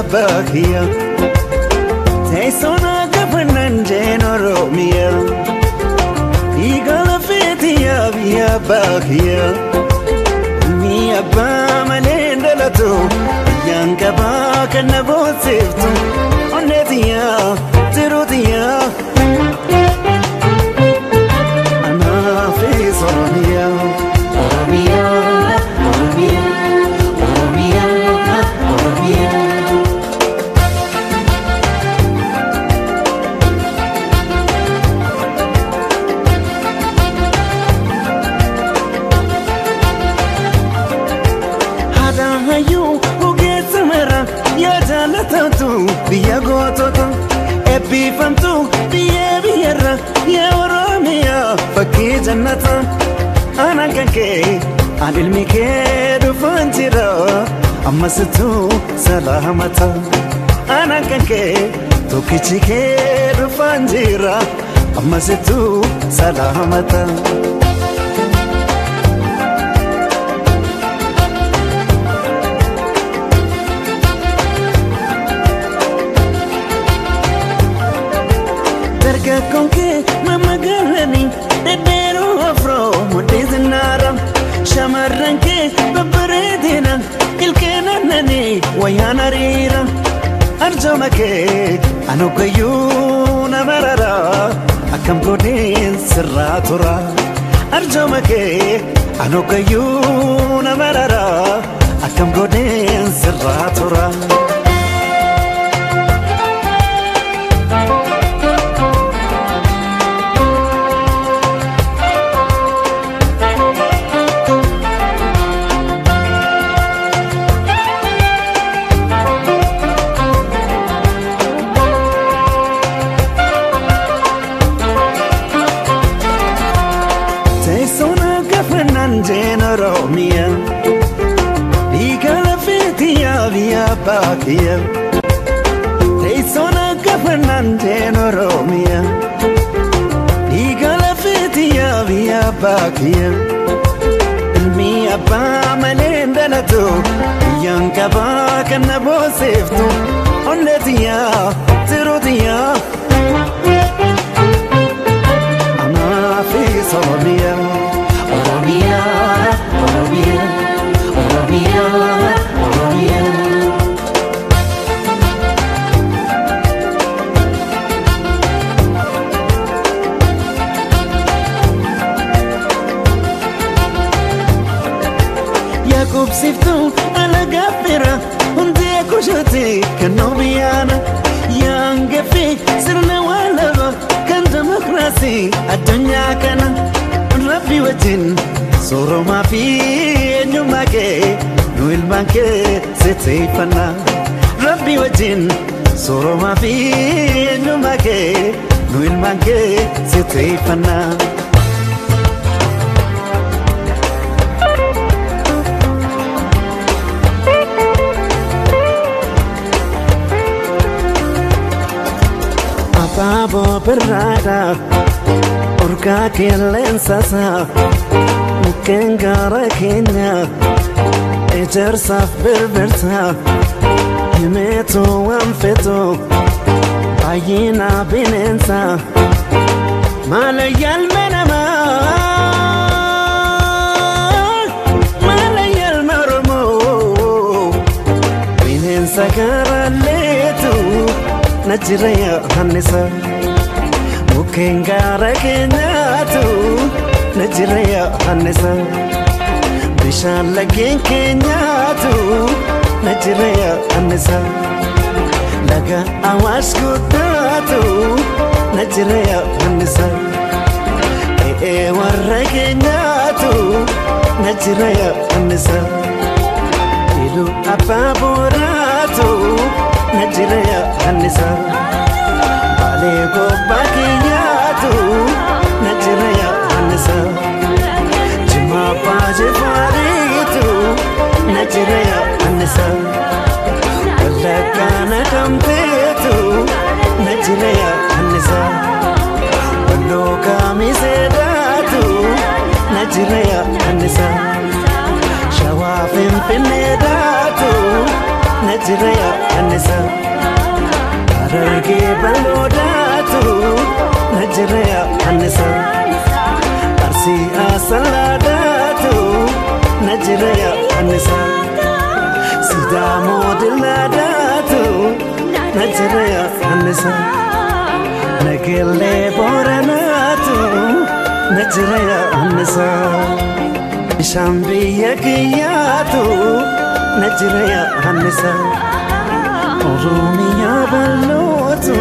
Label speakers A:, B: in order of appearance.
A: abbaa kiyya. Teessoo na gaafannaan jeen Oromiyaa. Dhiiga lafeetiyaa biyya abbaa kiyya. Ilmi abbaa malee hin dhalatu. Biyyaan qabaa kan na boonseeftu. Onneetiyaa tiruutiyaa. Anaafis Oromiyaa. Oromiyaa Oromiyaa Oromiyaa Oromiyaa. Haadha hayyuu ogeessa mara yaa jaalatamtu biyya gootota eebbifamtu biyya biyyarra yaa Oromiyaa fakkii jannata. Anaan kan kee an ilmi kee dhufaan jira ammasittuu salaamata. Anaan kan kee tokkichi kee dhufaan jira ammasittuu salaamata. Dargaggoon kee mamagaalanii dhedheeroo afroo mudhii zinnaara. Shamarran kee babbareedina ilkeen aannanii wayyaan hariira. Arjooma kee anuggayyuu na marara akkam godheen sirraa tura. Arjooma kee anuggayyuu na marara akkam godheen sirraa tura. Teessoo na gaafannaan jeen Oromiyaa. Dhiiga lafeetiyaa biyya abbaa kiyya. Teessoo na gaafannaan jeen Oromiyaa. Dhiiga lafeetiyaa biyya abbaa kiyya. Ilmi abbaa malee hin dhalatu. Biyyaan qabaa kan na boonseeftu. Onneetiyaa tiruutiyaa. Anaafis Oromiyaa. Oromiyaa Oromiyaa Oromiyaa Oromiyaa. Yaaqubsiiftuu alagaa fira hundee kushuuti kan Nubiyaana. Yaangeffi sirna waalaba kan demokiraasii addunyaa kana. Rabbi wajjin sooromaa fi eenyummaa kee nu ilmaan kee sitteeffannaa. Rabbi wajjin sooromaa fi eenyummaa kee nu ilmaan kee sitteeffannaa. Abaaboo birraadha urgaa qilleensasaa mukkeen gaara keenya ejersaaf birbirsa himeetu waan fetu baay'ina bineensa maalayyaalme namaa maalayyaalme Oromoo bineensa gaaraleetu na jira Yohaannisa. Mukkeen gaara keenyaatu na jira Yohaannisa. Bishaan laggeen keenyaatu na jira Yohaannisa. Laga Awaash guddaatu na jira Yohaannisa. Qe'ee warra keenyaatu na jira Yohaannisa. Iluu abbaa booraatu na jira Yohaannisa. Baalee gobbaa keenyaatu na jira Yohaannisa. Jimma abbaa jifaariitu na jira Yohaannisa. Wallaggaa naqamteetu na jira Yohaannisa. Walloo kaamiseedhaatu na jira Yohaannisa. Shawaa finfinneedhaatu na Najira yaannisa. Harargee bal'oodaatu najira yaannisa. Arsii asalaadaatu najira yaannisa. Sidaamoo dillaadaatu najira yaannisa. Nageellee booranaatu najira yaannisa. Bishaan biyya kiyyaatu najira yaannisa. Oromiyaa bal'ootu